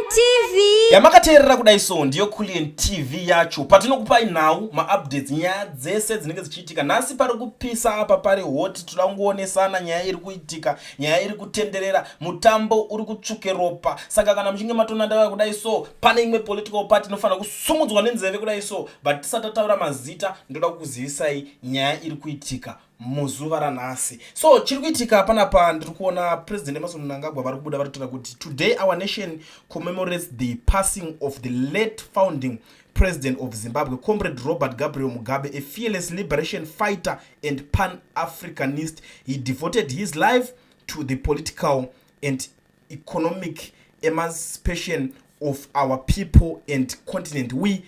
TV. Yamakateerera kudai so ndiyo Kulliant TV yacho patinokupai nhau, maupdates, nyaya dzese dzinenge dzichiitika. Nhasi pari kupisa apa, pari hot. Toda kungoonesana nyaya iri kuitika, nyaya iri kutenderera, mutambo uri kutsvuke ropa. Saka kana muchinge matona ndava kudai so, pane imwe political party inofanira kusumudzwa nenzeve kudai so. But tisati tataura mazita, ndoda kukuzivisai nyaya iri kuitika muzuva ranhasi. So chiri kuitika panapa, ndiri kuona President Emmerson Mnangagwa vari kubuda, vari kutaura kuti, "Today our nation commemorates the passing of the late founding president of Zimbabwe, Comrade Robert Gabriel Mugabe, a fearless liberation fighter and pan-Africanist. He devoted his life to the political and economic emancipation of our people and continent. We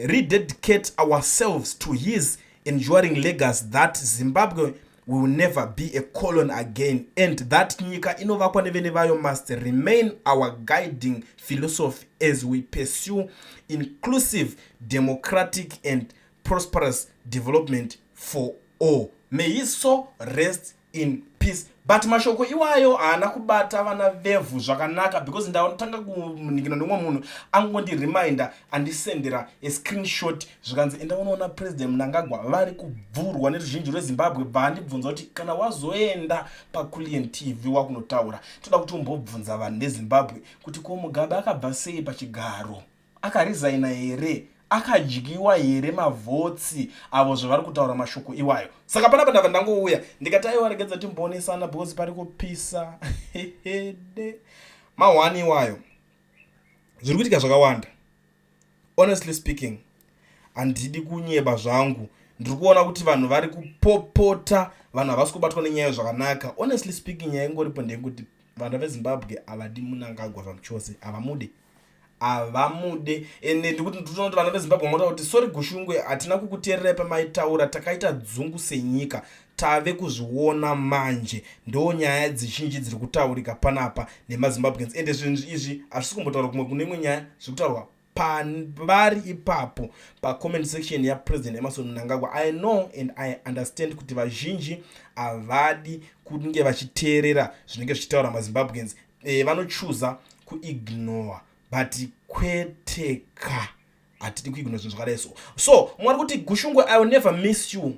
rededicate ourselves to his enduring legacy that Zimbabwe will never be a colony again and that nyika inovakwa nevene vayo must remain our guiding philosophy as we pursue inclusive, democratic and prosperous development for all. May his soul rest in peace." But mashoko iwayo haana kubata vana vevhu zvakanaka, because ndatanga kuningira nomumwe munhu angondireminder, andisendera ascreenshot, zvikanzi, "Enda unoona President Mnangagwa vari kubvurwa neruzhinji rweZimbabwe." Bva andibvunza kuti, "Kana wazoenda paCulliant TV wakunotaura, toda kuti umbobvunza vanhu veZimbabwe kuti ko Mugabe akabva sei pachigaro? Akarizaina here? Akadyiwa here mavhotsi avo zvavari kutaura mashoko iwayo?" Saka panapa ndabva ndangouya ndikati, aiwa, regedza timboonesana, because pari kupisa hede mahwani iwayo. Zviri kuitika zvakawanda. Honestly speaking, handidi kunyeba zvangu, ndiri kuona kuti vanhu vari kupopota, vanhu havasi kubatwa nenyaya zvakanaka. Honestly speaking, nyaya ingoripo ndeyekuti vanhu veZimbabwe havadi Mnangagwa zvamuchose, havamude, havamude. Ende ndikuti ndinoona kuti vana veZimbabwe vanotaura kuti, "Sorry Gushungwe, hatina kukuteererai pamaitaura, takaita dzungu senyika, tave kuzviona manje." Ndo nyaya dzizhinji dziri kutaurika panapa nemaZimbabweans. Ende zvinhu izvi hazvisi kumbotaura kumwe kune imwe nyaya, zviri kutaurwa pavari ipapo pacomment section yaPresident Emmerson Mnangagwa. I know and I understand kuti vazhinji havadi kunge vachiteerera zvinenge zvichitaura maZimbabweans, vanochuza kuignore, but kweteka, hatidi kuignore zvinhu zvakadai so. So mwari kuti, "Gushungwe, I will never miss you.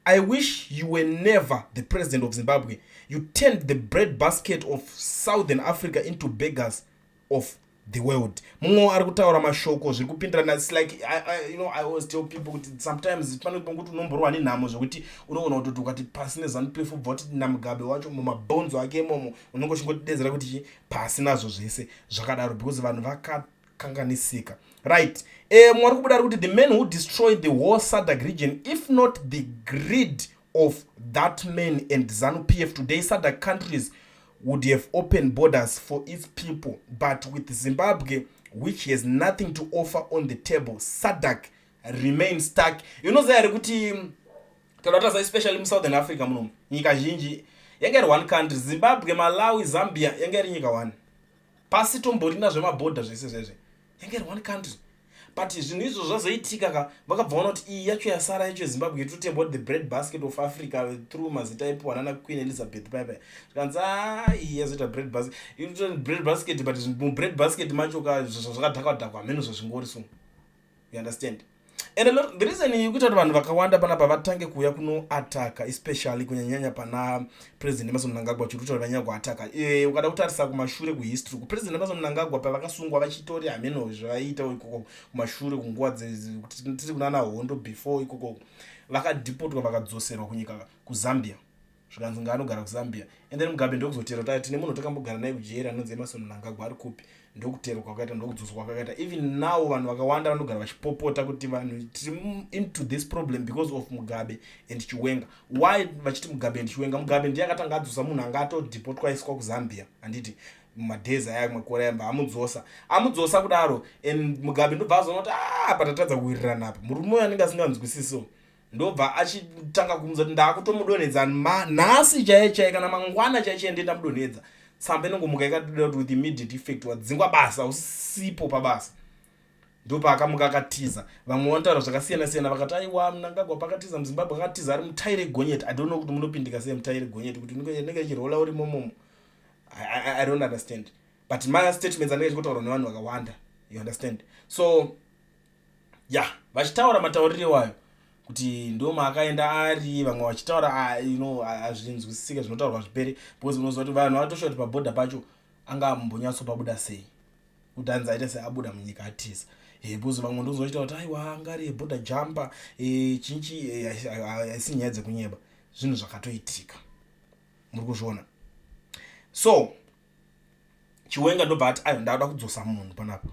I wish you were never the president of Zimbabwe. You turned the bread basket of Southern Africa into beggars of the world." Mumwe ari kutaura mashoko zviri kupindirana. It's like I always tell people kuti sometimes pane pekuti unomborwa nenhamo zvekuti unoona kutoti ukati pasi neZANU PF, ubva kuti naMugabe wacho mumabhonzo ake imomo, unonge uchingotidedzera kuti chi pasi nazvo zvese zvakadaro, because vanhu vakakanganisika, right? Mwari kubuda ari kuti, "The man who destroyed the whole SADC region. If not the greed of that man and ZANU PF, today SADC countries would have opened borders for its people. But with Zimbabwe, which has nothing to offer on the table, SADC remains stuck." Unoziva here kuti kana kutarisa especially muSouthern Africa munomu, nyika zhinji yanga iri one country? Zimbabwe, Malawi, Zambia yanga iri nyika one, pasi tomborina zvemabhodha zvese zvezve, yanga iri one country. But zvinhu izvo zvazoitika ka, vakabva vaona kuti iyi yacho yasara yacho yeZimbabwe itotemba kuti the bread basket of Africa through mazita aipiwa nana Queen Elizabeth paipai, zvikanzi a iyi yazoita bread basket, bread basket. But mubread basket macho ka zvakadhakwa dhakwa, hameno zvazvingori. So you understand? And a lot, the reason yekuita kuti vanhu vakawanda panapa vatange kuuya kunoataka, especially kunyanyanya pana President Emmerson Mnangagwa, chiri kutaura vanyanya kuataka, ukada kutarisa kumashure kuhistory, kuPresident Emmerson Mnangagwa pavakasungwa vachitori hameno zvavaiita ikoko kumashure kunguva kuti tiri kunana hondo before ikoko, vakadhipotwa, vakadzoserwa kunyika kuZambia, zvikanzi ngaanogara kuZambia. And then Mugabe ndokuzotera kuti tine munhu takambogara naye kujeri anonzi Emmerson Mnangagwa, ari kupi? Ndokuterwa kwakaita, ndokudzoswa kwakaita. Even now vanhu vakawanda vanogara vachipopota kuti vanhu tiri into this problem because of Mugabe and Chiwenga. Why vachiti Mugabe and Chiwenga? Mugabe ndiye akatanga adzosa munhu anga atodhipotwa aiswa kuZambia, handiti? Mumadays aya, makore aya, amudzosa, amudzosa kudaro. And Mugabe ndobva azoona kuti a patatadza kuwirirana apa, murume uyo anenge asinganzwisiso, ndobva achitanga kumudza kuti ndaakutomudonhedza nhasi chaiye chaiye, kana mangwana chaiye chaiye ndienda mudonhedza. Tsamba inongomuka ikadoda kuti with immediate effect wadzingwa basa, usipo pabasa. Ndopaakamuka akatiza. Vamwe vanotaura zvakasiyana siyana, vakati aiwa, Mnangagwa pakatiza muZimbabwe akatiza ari mutaire gonyeti. I don't know kuti munopindika sei mutaire gonyeti, kuti unenge ichirola uri momomo. I don't understand. But mastatements anenge achikotaurwa nevanhu vakawanda, you understand? So yeah, vachitaura matauriro iwayo kuti ndo maakaenda ari, vamwe vachitaura, ah, hazvinzwisisike zvinotaurwa zvipere, because unoziva kuti vanhu vatoshuwa kuti pabhodha pacho anga ambonyatsopabuda sei, kuti anzi aita seabuda munyika atiza, because vamwe ndonzwa vachitaura kuti aiwa, anga ari border jumper, chinchi. Haisi nyaya dzekunyeba, zvinhu zvakatoitika, muri kuzviona. So Chiwenga ndobva ati, "Aiwa, ndauda kudzosa munhu panapa,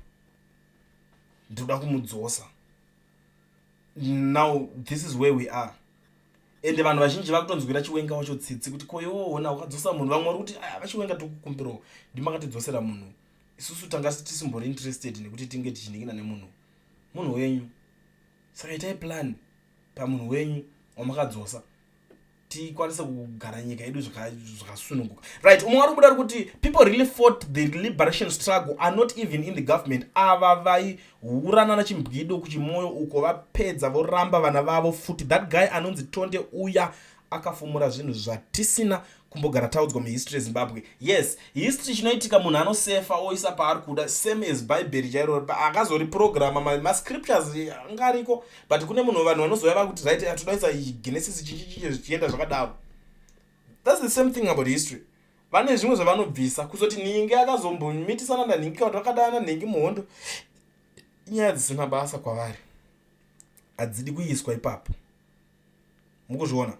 ndinoda kumudzosa." Now this is where we are, ende vanhu vazhinji vakutonzwira Chiwenga wacho tsitsi kuti koiwoona wakadzosa munhu. Vamwe vari kuti, "VaChiwenga, tokukumbirawo, ndimakatidzosera munhu, isusu tanga tisimbori interested nekuti tinge tichiningina nemunhu, munhu wenyu. Saka itai plan pamunhu wenyu wamakadzosa, tikwanise kugara nyika yedu zvakasununguka." Right, umwe vari kubuda ari kuti, "People really fought the liberation struggle are not even in the government. Ava vaihurana nachimbwido kuchimoyo uko, vapedza voramba vana vavo futi. That guy anonzi Tonde uya akafumura zvinhu zvatisina kumbogara taudzwa muhistory yeZimbabwe." Yes, history chinoitika, munhu anosefa oisa paari kuda, same as Bhaibheri chairo akazoriprograma. Mascriptures anga ariko, but kune munhu, vanhu vanozouya vakuti, "Right, todaisa Genesis," chichichichi, zvichienda zvakadaro. That's the same thing about history. Vane zvimwe zvavanobvisa, kuzoti nhingi akazombomitisana nanhingi, kana kuti vakadana nhingi muhondo, inyaya dzisina basa kwavari, hadzidi kuiswa ipapo, mukuzviona.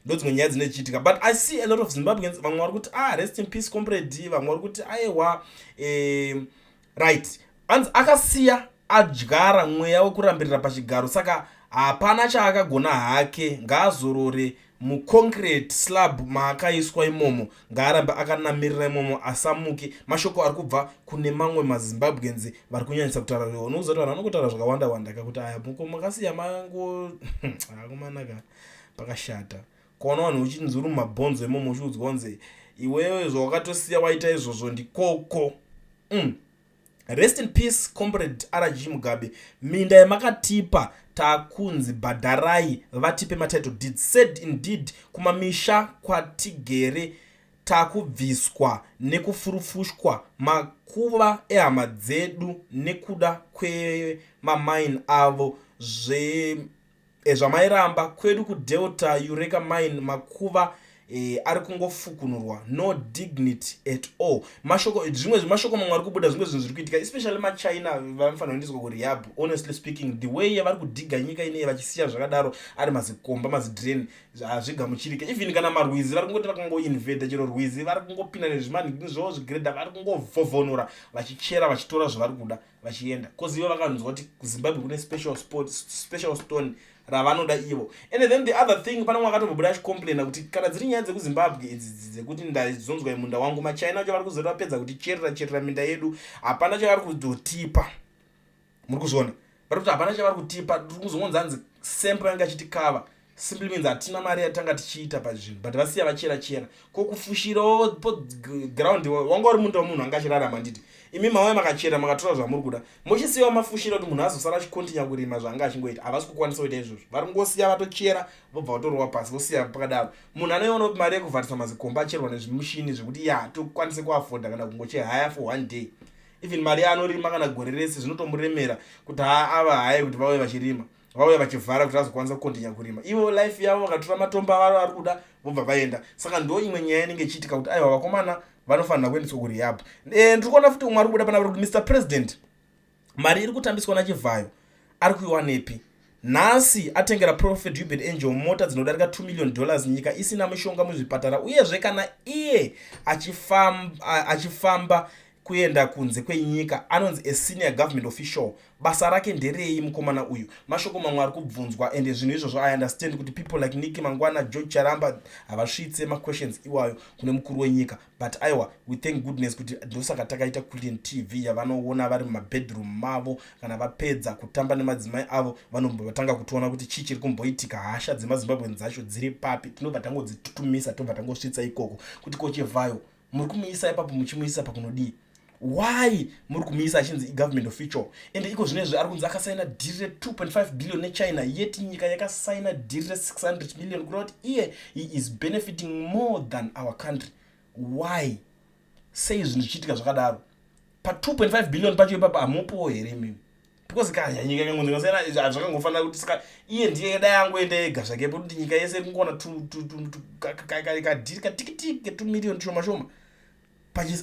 Ndo dzimwe nyaya dzine chiitika. But I see a lot of Zimbabweans, vamwe vari kuti, "Ah, rest in peace, comrade." Vamwe vari kuti, "Aiwa." Right, anzi akasiya adyara mweya wekurambirira pachigaro, saka hapana chaakagona hake. Ngaazorore muconcrete slab maakaiswa imomo, ngaarambe akanamirira imomo, asamuke. Mashoko ari kubva kune mamwe maZimbabweans vari kunyanyisa kutaura. Unoziva kuti vanhu vanokotaura zvakawanda wanda kakuti aya muko makasiya mango akomanaka pakashata. Kuona vanhu uchinzi uri mumabhonzo imomo, uchiudzwa kunzi iwewe zvawakatosiya waita izvozvo ndikoko. Rest in peace, Comrade RG Mugabe. Minda yamakatipa takunzi bhadharai, vatipe matitle deeds. Said indeed. Kumamisha kwatigere takubviswa nekufurufushwa makuva ehama dzedu nekuda kwemamine avo. Zvamairamba kwedu kuDelta, Eureka Mine, makuva ari kungofukunurwa. No dignity at all. Mashoko, zvimwe zvemashoko mamwe ari kubuda, zvimwe zvinhu zviri kuitika, especially maChina vanofanira kuendeswa kurehab. Honestly speaking, the way yavari kudhiga nyika inei vachisiya zvakadaro, ari mazikomba, mazidrain, hazvigamuchirike. Even kana marwizi, vari kungoti vakangoinvada chero rwizi, vari kungopinda nezvimanhini zvavo, zvigreda, vari kungovhovhonora, vachichera, vachitora zvavari kuda, vachienda, because ivo vakanzwa kuti kuZimbabwe kune special sport, special stone ravanoda ivo. And then the other thing, pane mumwe akatombobuda achicomplaina kuti kana dziri nyaya dzekuZimbabwe idzi dzekuti ndazonzwa munda wangu, maChina acho vari kuzoti vapedza kuti cherera cherera minda yedu, hapana chavari kuzotipa. Muri kuzviona, vari kuti hapana chavari kutipa. Tiri kuzongonzi hanzi semple yange achiti cover simply means hatina mari yatanga tichiita pazvinhu, but vasiya vachera chera. Ko kufushirawo ground wanga uri munda wemunhu anga achirarama, nditi imi mauya makachera, makatora zvamuri kuda, muchisiyawo mafushira kuti munhu azosara achikontinya kurima zvaanga achingoita. Havasi kukwanisa kuita izvozvo, vari kungosiya vatochera, vobva vatorova pasi, vosiya pakadaro. Munhu anoiona kuti mari yekuvharisa mazikomba acherwa nezvimushini zvekuti ya tokwanise kuafodha kana kungochehaya for one day, even mari yaanorima kana gore rese zvinotomuremera kuti ava haye kuti vauye vachirima, vauya vachivhara kuti vazokwanisa kukontinya kurima. Ivo life yavo, vakatora matombo avaro ari kuda, vobva vaenda. Saka ndo imwe nyaya inenge ichiitika kuti aiwa, vakomana vanofanira kuendeswa kurehab. Ndiri kuona futi umwe ari kubuda pana kuti, "Mr President, mari iri kutambiswa naChivhayo ari kuiwanepi? Nhasi atengera Prophet Hubert Angel mota dzinodarika $2 million, nyika isina mishonga muzvipatara. Uyezve kana iye achifamba kuenda kunze kwenyika, anonzi a senior government official. Basa rake nderei mukomana uyu?" Mashoko mamwe ari kubvunzwa, ende zvinhu izvozvo I understand kuti people like Nick Mangwana, George Charamba havasvitse maquestions iwayo kune mukuru wenyika, but aiwa, we thank goodness kuti ndosaka takaita Kulliant TV, yavanoona vari mumabedroom mavo. Kana vapedza kutamba nemadzimai avo, vanombva vatanga kutiona kuti chii chiri kumboitika, hasha dzemaZimbabwe dzacho dziri papi. Tinobva tangodzitutumisa, tobva tangosvitsa ikoko kuti koChivhayo muri kumuisa ipapo, muchimuisa pakunodii? Why muri kumuisa achinzi igovernment official? Ende iko zvinezvi ari kunzi akasaina dhiri re2.5 billion neChina, yet nyika yakasaina dhiri re600 million, kureva kuti iye he is benefiting more than our country. Why? Sei zvinhu zvichiitika zvakadaro? Pa 2.5 billion pacho ipapa hamupowo here imimi? Because kanya nyika ikangonzikasiyana, zvakangofanira kuti saka iye ndiye dai angoenda ega zvake, kuti nyika yese iri kungoona kadhiri katikitiki ke 2 million shoma shoma,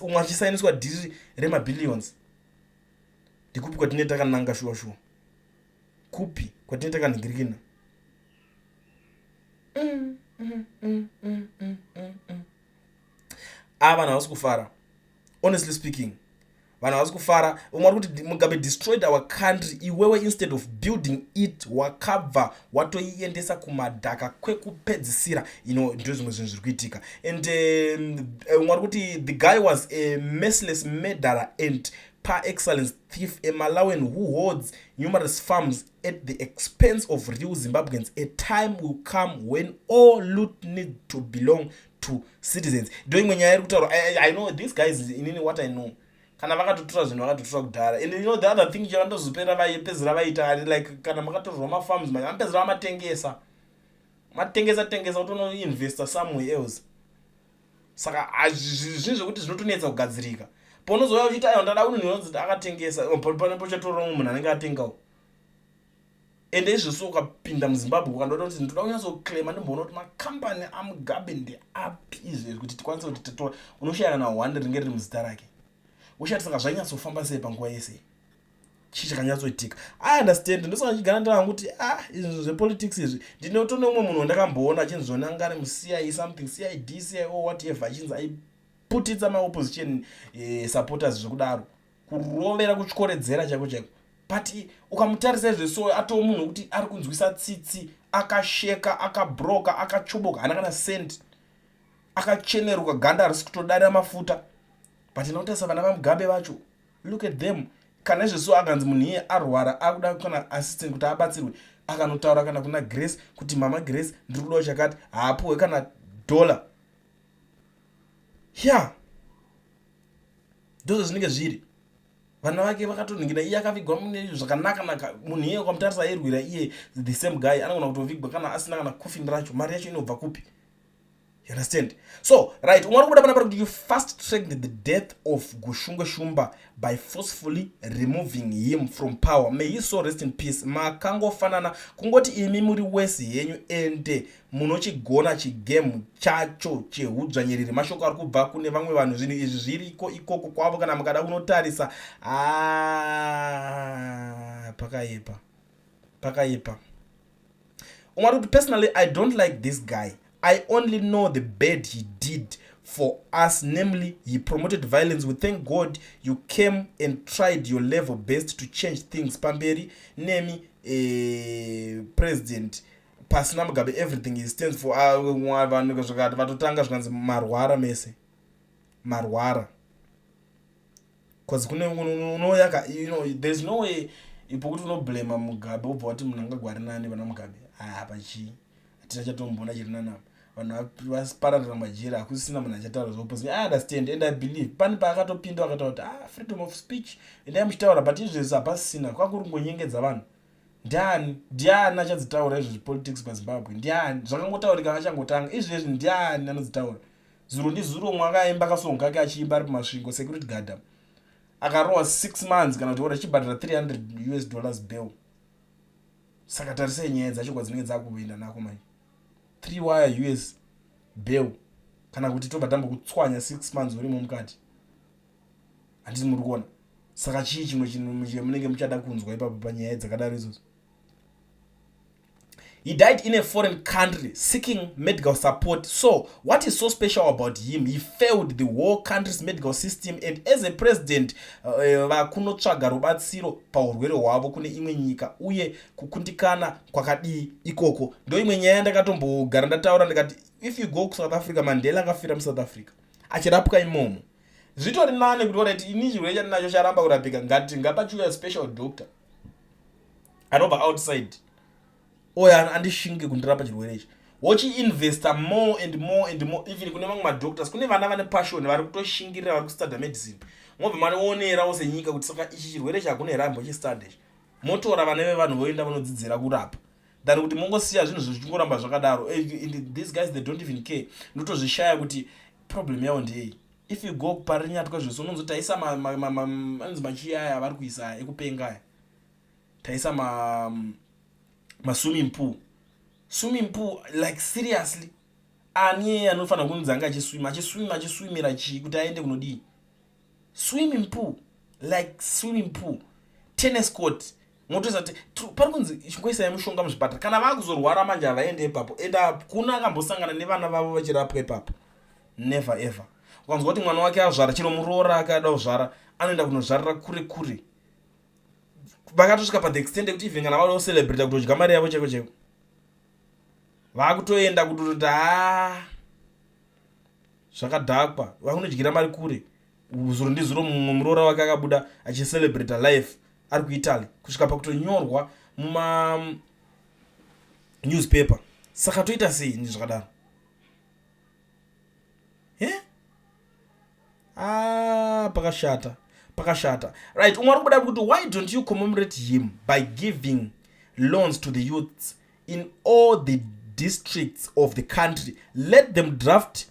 umwe achisainiswa dhiri remabillions. Ndikupi kwatinee takananga shuwa shuwa? Kupi kwatinee takanhingirikina? A, vanhu havasi kufara. Honestly speaking, vanhu havasi kufara. Umwe ari kuti, "Mugabe destroyed our country. Iwewe, instead of building it, wakabva watoiendesa kumadhaka kwekupedzisira." Ndo zvimwe zvinhu zviri kuitika. And umwe ari kuti, "The guy was a merciless murderer and par excellence thief, a Malawian who holds numerous farms at the expense of real Zimbabweans. A time will come when all loot need to belong to citizens." Ndo imwe nyaya iri kutaurwa. I know these guys. Inini what I know, kana vakatotora zvinhu, vakatotora kudhara. And the other thing chavandozopera vapedzera vaita, like kana makatorwa mafarms manje, vanopedzera vamatengesa, matengesa tengesa, kutonoinvesta somewhere else. Saka zvinhu zvekuti zvinotonetsa kugadzirika. Paunozouya uchiti, "Aiwa, ndada kunonzi akatengesa," pane pochatora umwe munhu anenge atengawo. Ende izvozvo, ukapinda muZimbabwe, ukandoda kuti ndoda kunyatsoclaima, ndimboona kuti makambani aMugabe ndeapi izvezvi, kuti tikwanise kuti titora, unoshaya kana one ringe riri muzita rake. Ushati saka zvainyatsofamba sei panguva yese? Chii chakanyatsoitika? I understand. Ndosaka ndichigara ndava kuti, ah, izvi zvepolitics izvi. Ndinotone umwe munhu wandakamboona achinzi zvona anga ari muCI something, CID, CIO, whatever, achinzi aiputitsa maopposition supporters zvekudaro, kurovera, kutyoredzera chaiko chaiko. But ukamutarisa izveso, atoo munhu wekuti ari kunzwisa tsitsi, akasheka, akabroka, akachoboka, haana kana cent, akacheneruka, ganda harisi kutodarira mafuta. But inotarisa vana vaMugabe vacho, look at them. Kana izveso akanzi munhu iye arwara, akuda kana assistant kuti abatsirwe, akanotaura kana kuna Grace kuti, "Mama Grace, ndiri kudawo chakati," haapuhwe kana dollar ya. Ndozvo zvinenge zviri. Vana vake vakatonhingira, iye akavigwa mune zvakanaka naka. Munhu iye ukamutarisa, airwira iye, the same guy anogona kutovigwa kana asina kana coffin racho. Mari yacho inobva kupi? You understand? So right, umwe ari kubuda panapa kuti, "You fast tracked the death of Gushungo Shumba by forcefully removing him from power. May he so rest in peace." Makangofanana, kungoti imi muri wesi henyu, ende munochigona chigame chacho cheudzvanyiriri. Mashoko ari kubva kune vamwe vanhu. Zvinhu izvi zviriko ikoko kwavo. Kana mukada kunotarisa, ah, pakaipa, pakaipa. Umwe ari kuti, "Personally, I don't like this guy. I only know the bad he did for us, namely he promoted violence. We thank God you came and tried your level best to change things. Pamberi nemi, president. Pasina Mugabe, everything he stands for." Ah, vanhu zvikati vatotanga, zvikanzi marwara mese, marwara, because kune unoyaka, there's no way ipokuti unoblema Mugabe, wobva wati munhu angagwari nani vana Mugabe. Ah, pachii? Hatina chatomboona chiri nanapa. Vanhu vapararira majeri, hakusisina munhu achataura zveopposition. I understand and I believe pane paakatopinda akataura kuti, "Ah, freedom of speech, endai muchitaura," but izvezvi hapasisina. Kwakuri kungonyengedza vanhu. Ndiani, ndiani achadzitaura izvo zvepolitics paZimbabwe? Ndiani? Zvakangotaurika achangotanga. Izvezvi ndiani anodzitaura? Zuro ndizuro umwe akaimba kasong kake, achiimba ari paMasvingo, security guard akarohwa 6 months, kana kuti ora achibhadhara US$300 bail. Saka tarisai nyaya dzacho kwadzinenge dzakuenda nako manje. 3 wire US bail, kana kuti tobva tambokutswanya 6 months urimo mukati. Handiti muri kuona? Saka chii chimwe chinhu chemunenge muchada kunzwa ipapo panyaya dzakadaro idzodzo? "He died in a foreign country seeking medical support. So what is so special about him? He failed the whole country's medical system, and as a president, vakunotsvaga rubatsiro paurwere hwavo kune imwe nyika, uye kukundikana kwakadii ikoko?" Ndo imwe nyaya ndakatombogara ndataura ndikati, if you go kuSouth Africa, Mandela akafira muSouth Africa achirapwa imomo. Zvitori nane kuti, alright, ini chirwere chandinacho charamba kurapika, ngati ngapachiuya special doctor anobva outside, oyo andishinge kundirapa chirwere ichi. Wochiinvesta more and more and more. Even kune mamwe madoctors, kune vana vane passion, vari kutoshingirira, vari kustudya medicine. Mobva maonerawo senyika kuti saka ichi chirwere chakune here ambochistudya ichi? Motora vana vevanhu voenda vanodzidzira kurapa, than kuti mongosiya zvinhu zvichingoramba zvakadaro. These guys, they don't even care. Ndotozvishaya kuti problem yavo ndeyei. If you go Parirenyatwa zvese, unonzi taisa anonzi machiyaya avari kuisa ekupenga aya, taisa maswimming pool. Swimming pool, like, seriously, ani anofanira kunzi anga achiswima, achiswima, achiswimira chii, kuti aende kunodii? Swimming pool, like, swimming pool, tennis court, motoisa kuti pari kunzi chingoisai mushonga muzvipatara. Kana vaakuzorwara manje, havaende ipapo. Enda kuna akambosangana nevana vavo vachirapwa ipapo? Never ever. Ukanzwa kuti mwana wake azvara, chero muroora akada kuzvara, anoenda kunozvarira kure kure. Vakatosvika pa the extent yekuti even kana vada kucelebrata, kutodya mari yavo chaiko chaiko, vakutoenda kutototi ha, zvakadhakwa, vakunodyira mari kure. Zuro ndizuro mumwe muroora wake akabuda achicelebrata life ari kuItaly, kusvika pakutonyorwa muma newspaper. Saka toita sei nezvakadaro? E ah, pakashata, pakashata. Right, umwe ari kubuda kuti, "Why don't you commemorate him by giving loans to the youths in all the districts of the country? Let them draft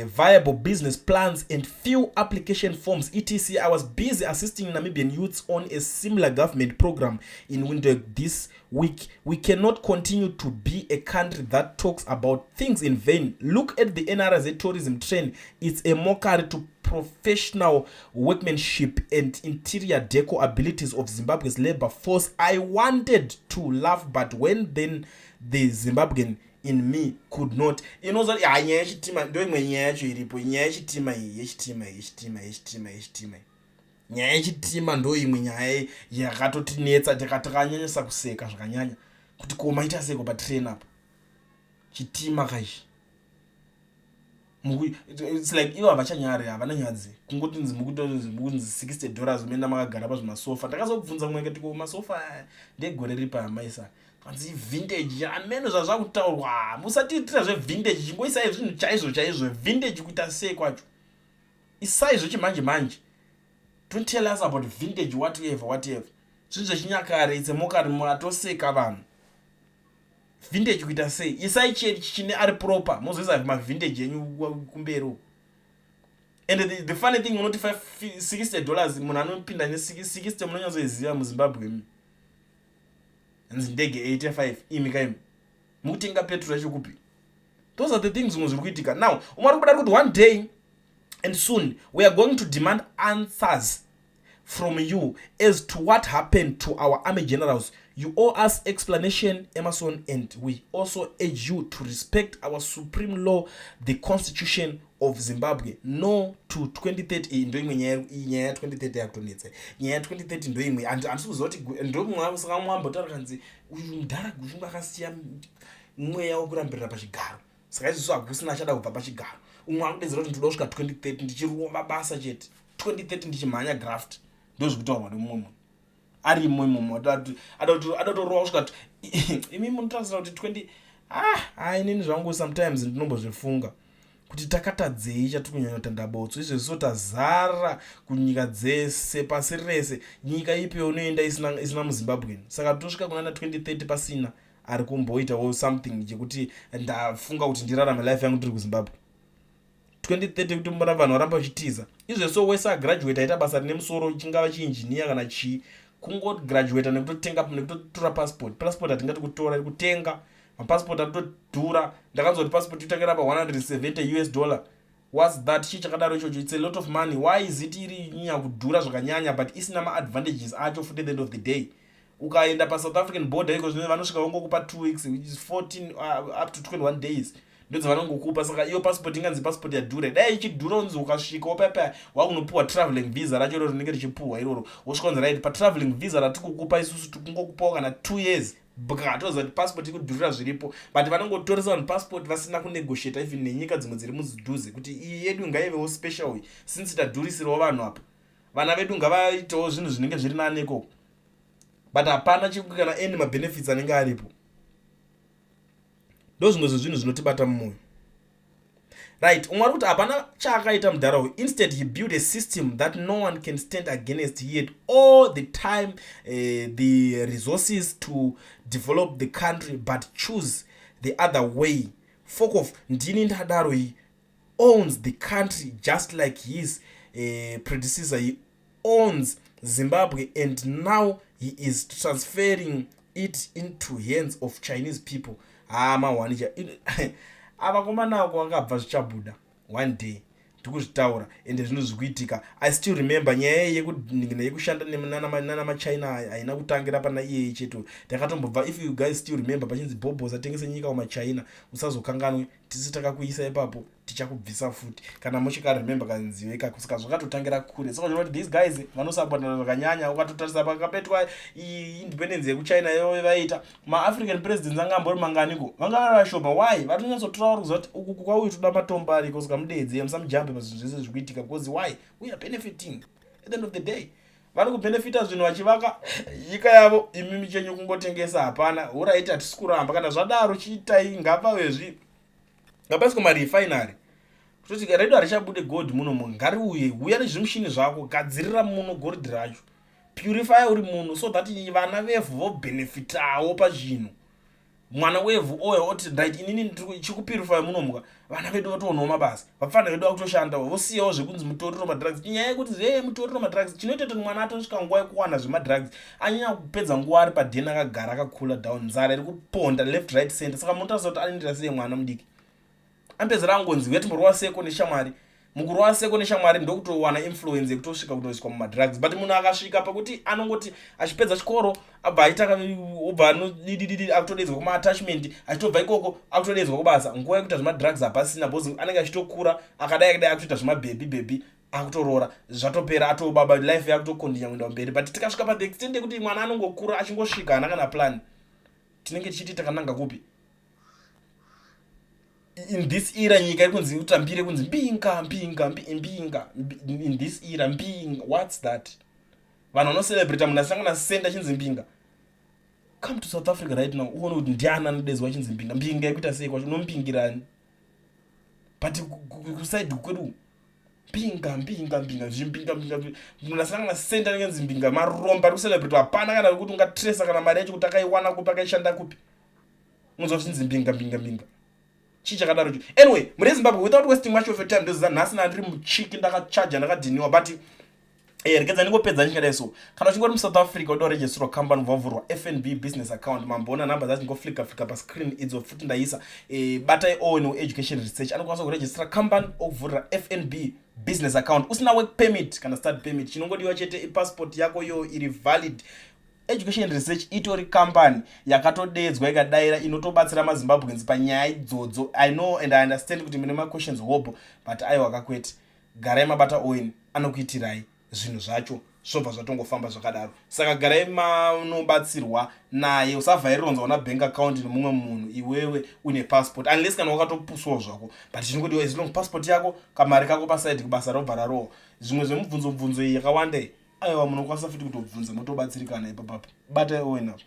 viable business plans and fill application forms, etc. I was busy assisting Namibian youths on a similar government program in Windhoek this week. We cannot continue to be a country that talks about things in vain. Look at the NRZ tourism train. It's a mockery to professional workmanship and interior deco abilities of Zimbabwe's labor force. I wanted to laugh, but when then the Zimbabwean in me could not." Inoza ha, nyaya yechitima ndo imwe nyaya yacho iripo. Nyaya yechitima iyi, yechitima, yechitima, yechitima, yechitima, nyaya yechitima ndo imwe nyaya yakatotinetsa. Takanyanyisa kuseka zvakanyanya kuti ko maita seiko patrain apa, chitima kaichi? It's like ivo havachanyari, havana nyadzi. Kungotinzi mukutonzi $60, muenda makagara pazvimasofa. Ndakazobvunza mumwe kati, "Ko masofa ndegore ripi amaisa?" Kanzi vintage. Ameno zvazvakutaurwa. Musatiitira zvevintage, chingoisai zvinhu chaizvo chaizvo. Vintage kuita sei kwacho? Isai zvechimanje manje. Don't tell us about vintage, whatever, whatever. Zvinhu zvechinyakare, it's a mockery. Atoseka vanhu. Vintage kuita sei? Isai chine ari proper, mozoisa mavintage enyu kumberi uko. And the funny thing, unoti $60, munhu anopinda ne60, munonyatsoiziva muZimbabwe imi. Hanzi ndege 85. Imi kaimi, mukutenga petrol yacho kupi? Those are the things zvimwe zviri kuitika now. Umwe ari kubuda kuti, "One day and soon we are going to demand answers from you as to what happened to our army generals. You owe us explanation, Emerson, and we also urge you to respect our supreme law, the Constitution of Zimbabwe. No to 2030." Iyi ndo imwe nyaya. Iyi nyaya ya2030 yakutonetsa. Nyaya ya2030 ndo imwe. Handisi kuziva kuti ndo saka mwambotaura kanzi uyu mudhara Gushungo akasiya mweya wekurambirira pachigaro. Saka izvozvo hakusina achada kubva pachigaro. Umwe akudedzera kuti ndoda kusvika 2030 ndichirova basa chete, 2030 ndichimhanya graft. Ndo zvekutaurwa nemumwe munhu arimo imomo, adatorova kusvika. Imi munotarisira kuti 20, ah, hai, inini zvangu sometimes ndinombozvifunga kuti takatadzei chatiri kunyanya kutanda botso izvezvo. Tazara kunyika dzese pasi rese. Nyika ipi unoenda isina muZimbabwe? Saka tosvika kunana 2030 pasina ari kumboitawo something chekuti ndafunga kuti ndirarame life yangu tiri kuZimbabwe 2030, kuti mbona vanhu varamba vachitiza izvezvo. Wese agraduate, aita basa rine musoro, chingava chiinjiniya kana chii, kungograduata nekutotenga, nekutotora passport. Passport hatingati kutora, kutenga mapassport atodhura. Ndakanzwa kuti passport itangira pa170 US dollar. What's that? Chii chakadaro ichocho? It's a lot of money. Why is it iri nyanya kudhura zvakanyanya but isina maadvantages acho futi? At the end of the day, ukaenda paSouth African border iko zvino, vanosvika vangokupa 2 weeks, which is 14 up to 21 days, ndodzavanongokupa. Saka iyo passport inganzi passport yadhura, dai ichidhura unzi ukasvika wapapa wakunopuwa traveling visa racho iroro rinenge richipuhwa iroro, wosvika unzi, "Right, patraveling visa ratikukupa isusu tikungokupawo kana 2 years." Bwa, toziva kuti passport ikudhurira zviripo, but vanongotoresa vanhu passport vasina kunegotiata even nenyika dzimwe dziri mudhuze kuti iyi yedu ngaivewo special, since tadhurisirawo vanhu apa, vana vedu ngavaitewo zvinhu zvinenge zviri nani ikoko. But hapana kana any mabenefits anenge aripo. Ndo zvimwe zvezvinhu zvinotibata mumwoyo. Right, umwe ari kuti hapana chaakaita mudhara uyu. "Instead, he built a system that no one can stand against. He had all the time, the resources to develop the country, but choose the other way. Fuck off." Ndini ndadaro iyi. Owns the country just like his predecessor. He owns Zimbabwe and now he is transferring it into hands of Chinese people. Ha, mahwanicha avakomanako akabva, zvichabuda one day, ndikuzvitaura, ende zvinhu zviri kuitika. I still remember nyaya yekushanda nana maChina haina kutangira pana iyeye chete. Takatombobva, if you guys still remember, pachinzi Bhobhos atengese nyika kumaChina. Usazokanganwe, tisi takakuisa ipapo, tichakubvisa futi kana muchikaremember kanziyo ikako. Saka zvakatotangira kure. Saka kuti these guys vanosapotana zvakanyanya. Ukatotarisa pakapetwa independence yekuChina yo vaita, maAfrican presidents anga ambori manganiko? Vanga vari vashoma. Why? Vatonyatsotora vari kuziva kuti uku kwauyu toda matombo ariko, saka mudedze, musamujambe pazvinhu zvese zviri kuitika, because why? We are benefiting at the end of the day. Vari kubhenefita zvinhu vachivaka nyika yavo, imimi chenyu kungotengesa hapana. Alright, hatisi kuramba. Kana zvadaro, chiitai ngapawezvi, ngapaiswe marefinery kutoti redu harichabude gold munomu, ngariuye. Uya nezvimushini zvako, gadzirira muno gold racho, purify uri muno, so that vana vevhu vobhenefitawo pazvinhu. Mwana wevhu oyo oti, "Right, inini chikupurify munomuka." Vana vedu vatoonawo mabasa, vapfana vedu vakutoshanda, vosiyawo zvekunzi mutoriro, madrugs. Nyaya yekuti e mutoriro, madrugs, chinoita kuti mwana atosvika nguva yekuwana zvemadrugs, anyanya kupedza nguva ari padheni, akagara akakula down, nzara iri kuponda left, right, center. Saka munotarisa kuti anoendera sei mwana mudiki? Ambezera angonzi uyatimborova seko neshamwari. Mukurova seko neshamwari ndokutowana influence yekutosvika kutoiswa mumadrugs. But munhu akasvika pakuti anongoti achipedza chikoro, abva aita, obva anodidididi, akutodedzwa kumaattachment, achitobva ikoko akutodedzwa kubasa, nguva yekuita zvemadrugs hapasina, because anenge achitokura. Akadai akadai, akutoita zvemabhebhi bhebhi, akutorora, zvatopera, atobaba, life yakutokontinya kuenda kumberi. But tikasvika pathe extent yekuti mwana anongokura achingosvika hana kana plan, tinenge tichiti takananga kupi in this era? Nyika iri kunzi utambire kunzi mbinga, mbinga, mbinga. In this era, mbinga, what's that? Vanhu vanocelebrata munhu asangana senda achinzi mbinga. Come to South Africa right now, uone kuti ndiani anodedzwa achinzi mbinga. Mbinga yekuita sei kwacho? Unombingirani? But kuside kwedu, mbinga, mbinga, mbinga, zvimbinga, mbinga. Munhu asangana senda anenge nzi mbinga. Maromba ari kucelebrate, hapana kana kuti ungatresa kana mari yacho kuti akaiwana kupi, akaishanda kupi. Unonzwa zvichinzi mbinga, mbinga, mbinga. Chii chakadaro cho? Anyway, mune Zimbabwe, without wasting much of your time, ndoziva nhasi nandiri muchiki, ndakachaja, ndakadhiniwa, but regedza ndingopedza ndingadai. So kana uchingori muSouth Africa, uda kuregisterwa company, vavhurwa FNB business account, mamboona nhamba dzacho ngoflika flika pascreen idzo futi ndaisa. Batai Owen weEducation Research, anokwanisa kuregistera company, okuvhurira FNB business account usina work permit kana study permit. Chinongodiwa chete ipassport yako yo iri valid. Education Research itori company yakatodedzwa ikadaira, inotobatsira maZimbabweans panyaya idzodzo. I know and I understand kuti mune maquestions hobo, but aiwa kakwete, garai mabata Owen, anokuitirai zvinhu zvacho, zvobva zvatongofamba zvakadaro. Saka garai manobatsirwa naye. Usavhaironzwa una bank account nemumwe munhu iwewe une passport, unless kana wakatopuswawo zvako. But chinongodiwa, as long passport yako, kamari kako paside, kubasa robva rarohwa. Zvimwe zvemubvunzo bvunzo iyi yakawanda, aiwa, munokwanisa futi kutobvunza, motobatsirikana ipapapo. Batai Owen apo.